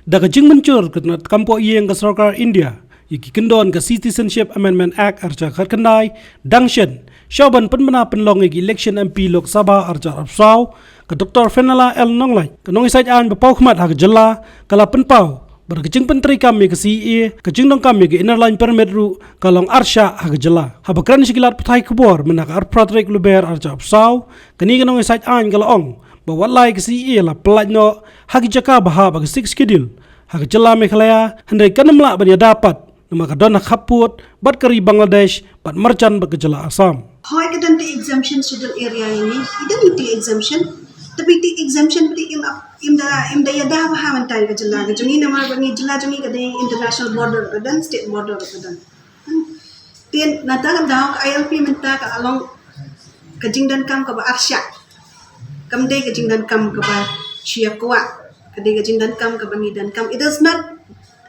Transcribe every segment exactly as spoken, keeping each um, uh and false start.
Da ka jingmynjur ka tnat kam poh ïing ka sorkar India ïa ki kyndon ka Citizenship Amendment Act arhajar khatkhyndai, dang shen shuwa ban pynbna pynlong ïa ki election M P Lok Sabha arhajar arphew saw, ka Doktor Fenella L Nonglait, ka nongïasaid aiñ ba paw khmat ha ka jylla, ka la pynpaw ba da ka jingpyntreikam ïa ka C A A, ka jingdonkam ïa ka Inner Line Permit ruh ka long arshah ha ka jylla. Haba kren sha ki lad pathai khubor mynta ka arphew phra tarik Lber arhajar arphew saw, kane ka nongïasaid aiñ ka la ong ba wat la ka C A A la pyllait noh ha ki jaka ba hap ha ka Sixth Schedule ha ka jylla Meghalaya, hynrei kan ym lah ban ïada pat namar ka don ha khappud bad ka ri Bangladesh bad marjan bad ka jylla Assam. Hooid, ka don ka exemption schedule area ïa ngi, i don i ti exemption. Tapi ti exemption ba ti im ap, im da, im da ïada bha mynta ïa ka jylla ka jong ngi namar ba ngi jylla jong ngi ka dei international border ka don, state border ka don. Hmm. Te nangta ka daw ka I L P mynta ka la long ka jingdonkam kaba arshah. Kam dei ka jingdonkam kaba shu ïa kwah. Ka dei ka jingdonkam kaba ngi donkam. It is not,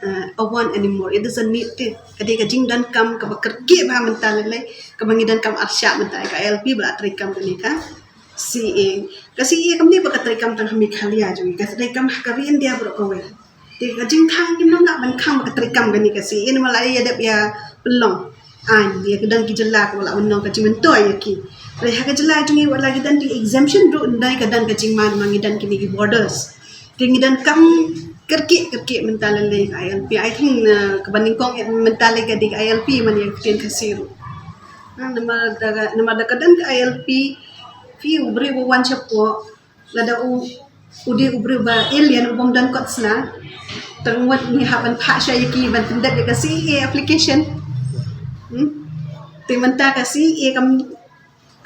uh, a want anymore. It is a need te. Ka dei ka jingdonkam kaba kyrkieh bha mynta lei lei. Kaba ngi donkam arshah mynta ka I L P ba la treikam kane ka C A A. Ka C A A kam dei ba ka treikam tang ha Meghalaya jong ngi. Ka treikam ha ka ri India baroh kawei. Te ka jingkhang kim nang lah ban khang ba ka treikam kane ka C A A namar la ïa dep ïa pynlong aiñ ïa ka don ki jylla kaba la ban long ka jingmyntoi ïa ki. Hynrei ha ka jylla jong ngi wat la ki don ki exemption ruh, hynrei ka don ka jingma namar ngi don kine ki borders. Te ngi donkam kyrkieh kyrkieh mynta lei lei ka I L P. I think, uh, kaba nyngkong mynta lei ka dei ka I L P man ïa ka ktien Khasi ruh. Ha, namar da ka, namar da ka don ka I L P, phi u briew ba wan shapoh, lada u, u dei u briew ba alien u bym don kot sla, tang wat ngi hap ban phah sha ïa ki ban pyndep ïa ka C A A application. Hmm? Te mynta ka C A A kam,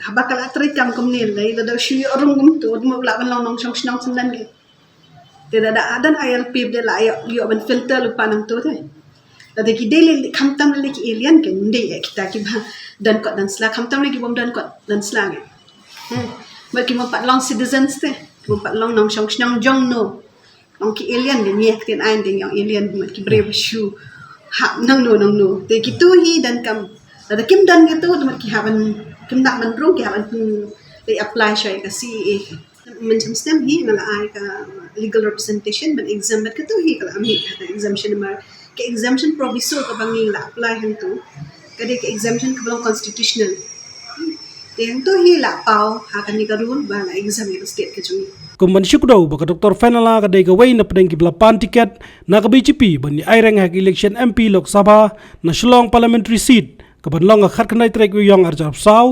haba ka la treikam kumne lei, lada u shu ïoh rung kumto, u dei u lah ban long nongshong shnong shen lane. Te lada don I L P ba dei la ïoh, ïoh ban filter lypa nangto te. Lada ki dei lei, khamtam lei ki alien, ki ym dei ïa kita kiba don kot don sla, khamtam lei ki bym don kot don sla ngi. Hmm. Bad ki bym pat long citizens te, ki bym pat long nongshong shnong jong no. Long ki alien, dei ngi ïa ktien aiñ dei ngi ong alien, bad ki briew ba shu hap nangno nangno. Te kito hi donkam. Lada kim don kito, te bad ki hap ban, kim lah ban rung, ki hap ban, hmm, leit apply sha ïa ka C A A. Mynshem snem hi nga la ai ka legal representation ban exempt bad kato hi ka la mih ha ka exemption namar ka exemption proviso kaba ngi la apply hangto ka dei ka exemption kaba long constitutional. Te hangto hi la paw ha kane ka rule ba la exempt ïa ka state ka jong ngi. Kum ban shu kdew ba ka Doktor Fenella ka dei kawei na pdeng kiba la pan tiket na ka B J P ban ïa aireng ha ka election M P Lok Sabha na Shillong Parliamentary Seat, kaban long ha ka khatkhyndai tarik u Ïaïong arhajar arphew saw,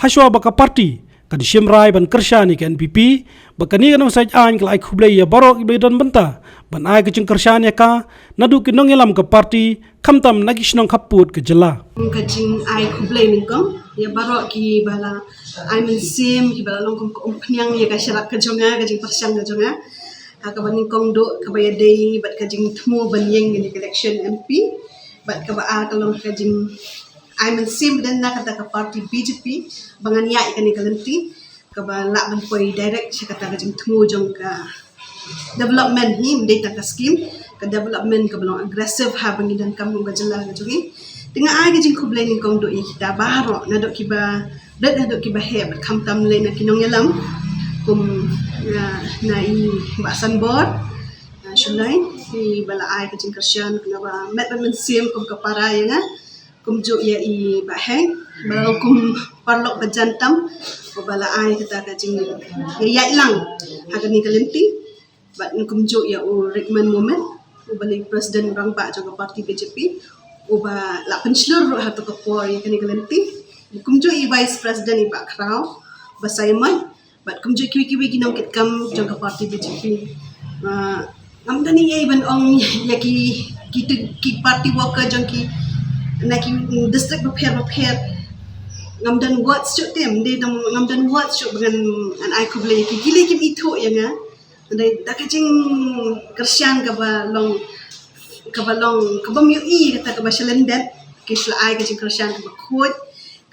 hashwa ba ka party kan shim rai ban kyrshan ïa ka N P P, ba kane ka nongïasaid aiñ ka la ai khublei ïa baroh kiba ïadon bynta ban ai ka jingkyrshan ïa ka, naduh ki nongïalam ka party, khamtam na ki shnong khappud ka jylla. Ka jingai khublei nyngkong ïa baroh kiba la ai mynsiem, kiba la long kum ka umphniang ïa ka sharak ka jong nga, ka jingpyrshang ka jong nga. Ha kaba nyngkong duh kaba ïadei bad ka jingthmu ban ïeng ïa ka election M P, bad kaba ar ka long ka jing ai mynsiem ba don na kata ka party B J P ba ngan ïaid ïa kane ka lynti kaba lah ban poi direct sha kata ka jingthmu jong ka development, hi ym dei tang ka scheme, ka development kaba long aggressive ha ba ngi donkam kum ka jylla ka jong ngi. Te nga ai ka jingkhublei nyngkong duh ïa kita baroh, naduh kiba rit naduh kiba heh, bad khamtam lei na ki nongïalam kum, ah, na i Bah Sanbor, ah, Shullai, iba la ai ka jingkyrshan kaba met bad mynsiem kum ka para ïa nga. Kumjuh ïa i Bah Heng, ba la long kum paralok ba jan tam, uba la ai kata ka jingïaid lang ha kane ka lynti. Bad kumjuh ïa u Rickman Momin, uba la i president rangbah jong ka party B J P, uba la pynshlur ruh ha kato ka por ïa kane ka lynti. Kumjuh i vice president i Bah Khraw, Bah Simon, bad kumjuh kiwei kiwei ki nongkitkam jong ka party B J P. Ah, ngam don ei ei ban ong ïa ki, ki, ki party worker jong ki na ki district bapher bapher. Ngam don words shuh te, ym dei dang ngam don words shuh ba ngan, ngan ai khublei ïa ki. Ki lei kim ithuh ïa nga. Hynrei da ka jingkyrshan kaba long, kaba long, kaba ym ïohi kata kaba shalyndet, ki shu la ai ka jingkyrshan kaba khuid,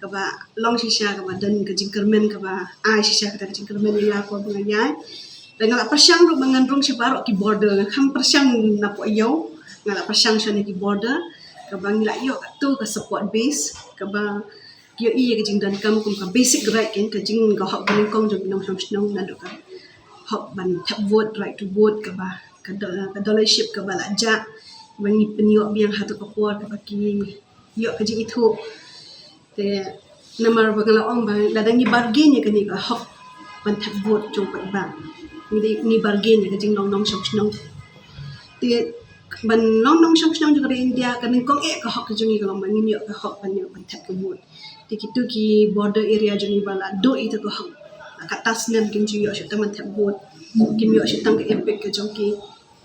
kaba long shisha kaba don ka jingkyrmen, kaba ai shisha kata ka jingkyrmen ïa nga ko ba nga ïaid. Te nga la pyrshang ruh ba ngan rung sha baroh ki border, nga kham pyrshang na poh ïew, nga la pyrshang sha na ki border, kaba ngi la ïoh kato ka support base, kaba ki ïohi ïa ka jingdonkam kum ka basic right, ka jing, ka hok ba nyngkong jong ki nongshong shnong, naduh ka hok ban thep vote, right to vote, kaba ka do-, ka dollarship kaba la jah, ba ngi pynïoh biang ha kata ka por kaba ki ïoh ka jingithuh. Te namar ba nga la ong ba lada ngi bargain ïa kane ka hok ban thep vote jong paidbah, ngi dei ngi bargain ïa ka jinglong nongshong shnong. Te ban long nongshong shnong jong ka ri India, ka nyngkong eh ka hok ka jong ngi ka long ba ngin ïoh ka hok ban ïoh ban thep ka vote. Te kito ki border area jong ngi ba la duh ïa ka hok, la katto snem kim ju ïoh shuh tang ban thep vote, kim ïoh shuh tang ka EPIC ka jong ki.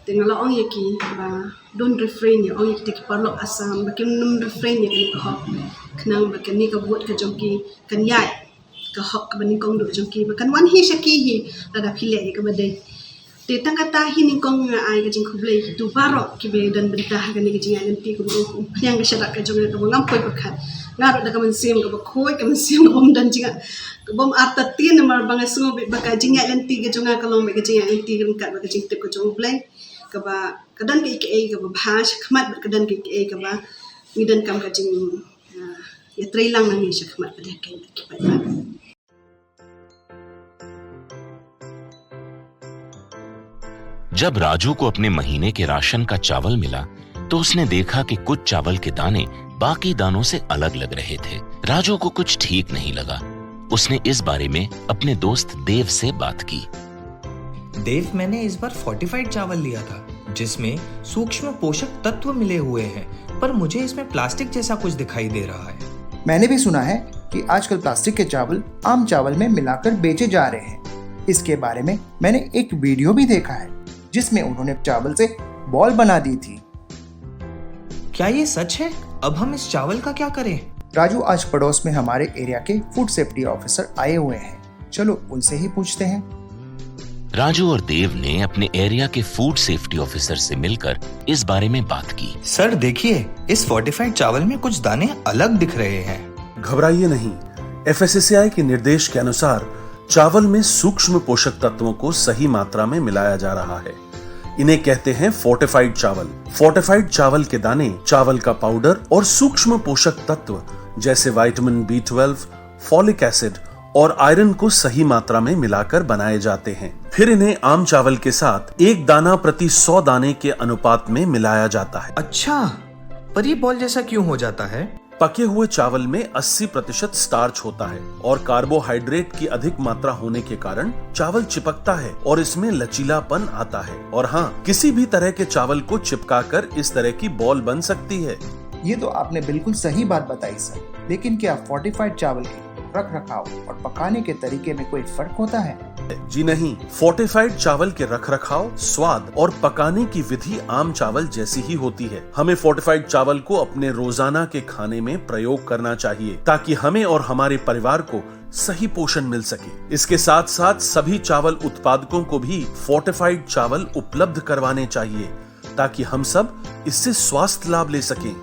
Te nga la ong ïa ki ba don't refrain, ïa ong ïa kita ki paralok Assam ba kim nym refrain ïa kane ka hok, khnang ba kane ka vote ka jong ki kan ïaid, ka hok kaba nyngkong duh jong ki ba kan wan hi sha ki hi lada phi leh ïa kaba dei. Te tang kata hi nyngkong nga ai ka jingkhublei ïa kito baroh kiba don bynta ha kane ka jingïaid lynti kaba kum phniang ka sharak ka jong nga kaba ngam poi pyrkhat. Nga ruh da ka mynsiem kaba khuid, ka mynsiem kaba ym don jingïaid, kaba ym artatien, namar ba nga sngew beit ba ka jingïaid lynti ka jong nga ka long beit ka jingïaid lynti ryngkat bad ka jingtip ka jong U Blei, kaba ka don kaei kaei kaba bha sha khmat bad ka don kaei kaei kaba ngi donkam ka jing, ah, ïatreilang nangne sha khmat pat, ïa kaei kaei pat. जब राजू को अपने महीने के राशन का चावल मिला, तो उसने देखा कि कुछ चावल के दाने बाकी दानों से अलग लग रहे थे। राजू को कुछ ठीक नहीं लगा। उसने इस बारे में अपने दोस्त देव से बात की। देव, मैंने इस बार फोर्टिफाइड चावल लिया था, जिसमें सूक्ष्म पोषक तत्व मिले हुए हैं, पर मुझे इसमें प्लास्टिक जैसा कुछ दिखाई दे रहा है। मैंने भी सुना है कि आजकल प्लास्टिक के चावल आम चावल में मिलाकर बेचे जा रहे हैं। इसके बारे में मैंने एक वीडियो भी देखा है, जिसमें उन्होंने चावल से बॉल बना दी थी। क्या ये सच है? अब हम इस चावल का क्या करें? राजू, आज पड़ोस में हमारे एरिया के फूड सेफ्टी ऑफिसर आए हुए हैं, चलो उनसे ही पूछते हैं। राजू और देव ने अपने एरिया के फूड सेफ्टी ऑफिसर से मिलकर इस बारे में बात की। सर, देखिए, इस फोर्टिफाइड चावल में कुछ दाने अलग दिख रहे हैं। घबराइए नहीं, एफएसएसएआई के निर्देश के अनुसार चावल में सूक्ष्म पोषक तत्वों को सही मात्रा में मिलाया जा रहा है। इन्हें कहते हैं फोर्टिफाइड चावल। फोर्टिफाइड चावल के दाने, चावल का पाउडर और सूक्ष्म पोषक तत्व जैसे vitamin B twelve, folic acid और आयरन को सही मात्रा में मिलाकर बनाए जाते हैं। फिर इन्हें आम चावल के साथ एक दाना प्रति सौ दाने के अनुपात में मिलाया जाता है। अच्छा, पर ये बॉल जैसा क्यों हो जाता है? पके हुए चावल में अस्सी प्रतिशत स्टार्च होता है और कार्बोहाइड्रेट की अधिक मात्रा होने के कारण चावल चिपकता है और इसमें लचीलापन आता है। और हाँ, किसी भी तरह के चावल को चिपकाकर इस तरह की बॉल बन सकती है। ये तो आपने बिल्कुल सही बात बताई सर, लेकिन क्या फोर्टिफाइड चावल के रख रखाव और पकाने के तरीके में कोई फर्क होता है? जी नहीं, फोर्टिफाइड चावल के रख रखाव, स्वाद और पकाने की विधि आम चावल जैसी ही होती है। हमें फोर्टिफाइड चावल को अपने रोजाना के खाने में प्रयोग करना चाहिए, ताकि हमें और हमारे परिवार को सही पोषण मिल सके। इसके साथ साथ सभी चावल उत्पादकों को भी फोर्टिफाइड चावल उपलब्ध करवाने चाहिए, ताकि हम सब इससे स्वास्थ्य लाभ ले सकें।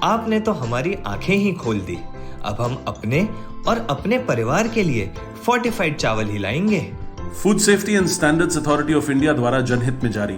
आपने तो हमारी आंखें ही खोल दी। अब हम अपने और अपने परिवार के लिए फोर्टिफाइड चावल ही लाएंगे। Food Safety and Standards Authority of India द्वारा जनहित में जारी।